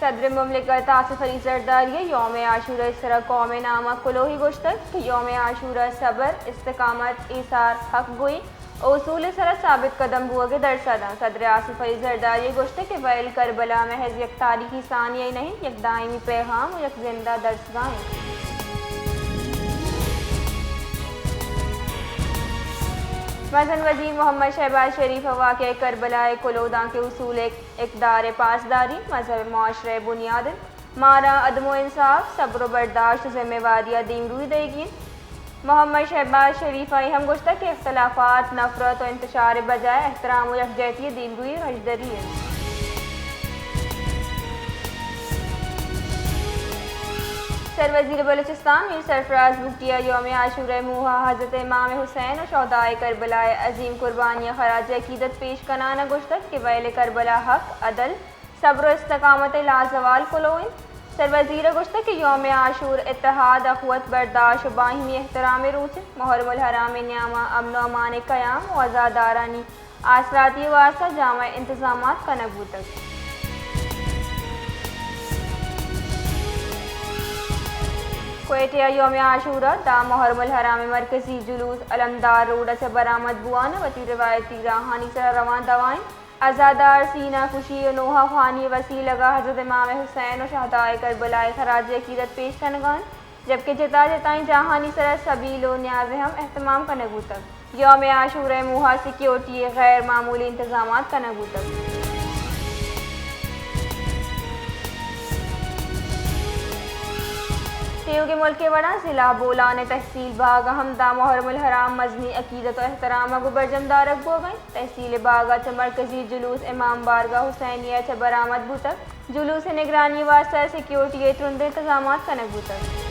صدر مملکت آصف علی زرداری ءَ یوم عاشورہ ءِ سرا قوم ءِ نام ءَ کلوہی گوشتگ کہ یوم عاشورہ صبر، استقامت، ایثار، حق گوئی ءُ اصول ءِ سرا ثابت قدم بوگ ءِ درس ءَ دنت۔ صدر آصف علی زرداری ءَ گوشتگ کہ ویل کربلا محض یک تاریخی ثانیہ ئے نہ انت، یک دائمی پیغام ءُ یک زندہ درسگاہ انت۔ مزن وزیر محمد شہباز شریف ءَ واقعہ کربلا ءِ کلوہ دانکہ اصول ءِ اقدار ءِ پاسداری، مذہب ءُ معاشرہ ءِ بنیاد انت۔ مارا عدم ءُ انصاف، صبر ءُ برداشت ءُ ذمہ واری ءَ دیمروئی دئیگی انت۔ محمد شہباز شریف ءَ اے ہم گوشتگ کہ اختلافات، نفرت ءُ انتشار ءِ بجائے احترام ءُ یکجہتی ءِ دیمروئی رژدری انت۔ سروزیر بلوچستان میر سرفراز بگٹی ءَ یوم عاشورہ ءِ موہ ءَ حضرت امام حسین ءُ شہدائے کربلا ءِ عظیم قربانی ءَ خراج عقیدت پیش کنان ءَ گوشتگ کہ ویل کربلا حق، عدل، صبر ءُ استقامت ءِ لازوال کلوہ انت۔ سروزیر ءَ گوشتگ کہ یوم عاشور اتحاد، اخوت، برداشت ءُ باہمی احترام ءِ روچ انت۔ محرم الحرام ءِ نیام ءَ امن ءُ امان ءِ قیام ءُ عزادارانی آسراتی ءِ واستہ جامع انتظامات کنگ بوتگ۔ کوئٹہ ءَ یوم عاشورہ ءَ داں محرم الحرام ءِ مرکزی جلوس علمدار روڈ ءَ چہ برآمد بوان ءَ وتی روایتی راہانی سرا روان دوائیں۔ عزادار سینہ کشی ءُ نوحہ خوانی ءِ وسیلگ ءَ حضرت امام حسین ءُ شہدائے کربلا ءِ خراج عقیدت پیش کنگ ءَ انت، جبکہ جتا جتائیں جاہانی سرا سبیل ءُ نیاز ءِ ہم اہتمام کنگ بوتگ۔ یوم عاشورہ ءِ موہ ءَ سیکیورٹی ءِ غیر معمولی انتظامات کنگ بوتگ۔ تیوگیں ملک ءِ وڑا ضلع بولان ءِ تحصیل باغ ءَ ہم داں محرم الحرام مزنیں عقیدت ءُ احترام ءَ گوں برجم دارگ بوگ ءَ انت۔ تحصیل باغ ءَ چہ مرکزی جلوس امام بارگاہ حسینیہ ءَ چہ برآمد بوتگ۔ جلوس ءِ نگرانی ءِ واستہ سیکیورٹی ءِ ترندیں انتظامات کنگ بوتگ۔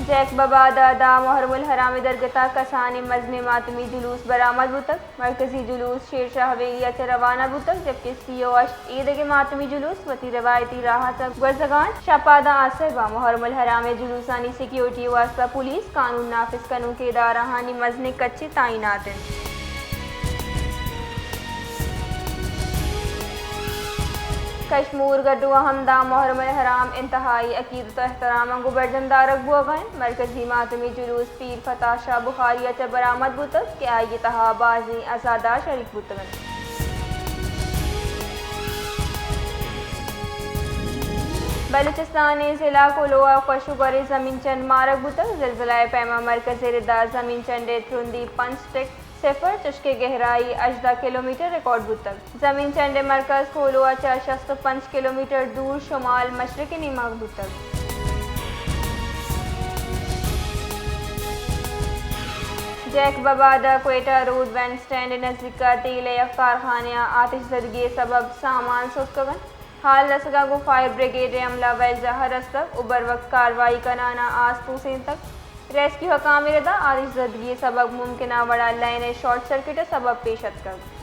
جیکب آباد ءَ داں محرم الحرام ءِ درگت ءَ کسانیں مزنیں ماتمی جلوس برآمد بوتگ۔ مرکزی جلوس شیر شاہ حویلی ءَ چہ روانہ بوتگ، جبکہ سی ءُ ہشت ایدگہ ماتمی جلوس وتی روایتی راہ ءَ چہ گوزگ ءَ انت۔ شپ ءَ داں آسربا محرم الحرام ءِ جلوسانی سیکیورٹی ءِ واستہ پولیس، قانون نافذ کنوکیں ادارہانی مزنیں کچے تعینات انت۔ کشمور گڈو ءَ ہم داں محرم الحرام انتہائی عقیدت ءُ احترام ءَ گوں برجم دارگ بوگ ءَ انت۔ مرکزی ماتمی جلوس پیر فتح شاہ بخاری ءَ چہ برآمد بوتگ کہ آئی ءِ تہا بازیں عزادار شریک بوتگ انت۔ بلوچستان ءِ ضلع کولوہ ءَ کش ءُ گور ءِ زمین چنڈ مارگ بوتگ۔ زلزلہ ءِ پیم ءَ مرکز ءِ رد ءَ زمین چنڈ ءِ ترندی پنچ ٹک صفر، چشکہ گہرائی ہژدہ کلومیٹر ریکارڈ بوتگ۔ زمین چنڈ ءِ مرکز کولوہ ءَ چہ شست ءُ پنچ کلومیٹر دور شمال مشرق ءِ نیمگ بوتگ۔ جیکب آباد ءِ کوئٹہ روڈ بینڈ سٹینڈ ءِ نزیک ءَ تیل ءِ یک کارخانہ ءَ آتش زدگی ءِ سبب سامان سوتکگ انت۔ ہال رسگ ءَ گوں فائر بریگیڈ ءِ عملہ ویل جاہ ءَ رستگ ءُ بروقت کاروائی کنان ءَ آس پوسینتگ۔ ریسکیو حکام ءِ رد ءَ آتش زدگی ءِ سبب ممکنہ وڑ ءَ لین ءِ شارٹ سرکٹ ءِ سبب پیش اتکگ۔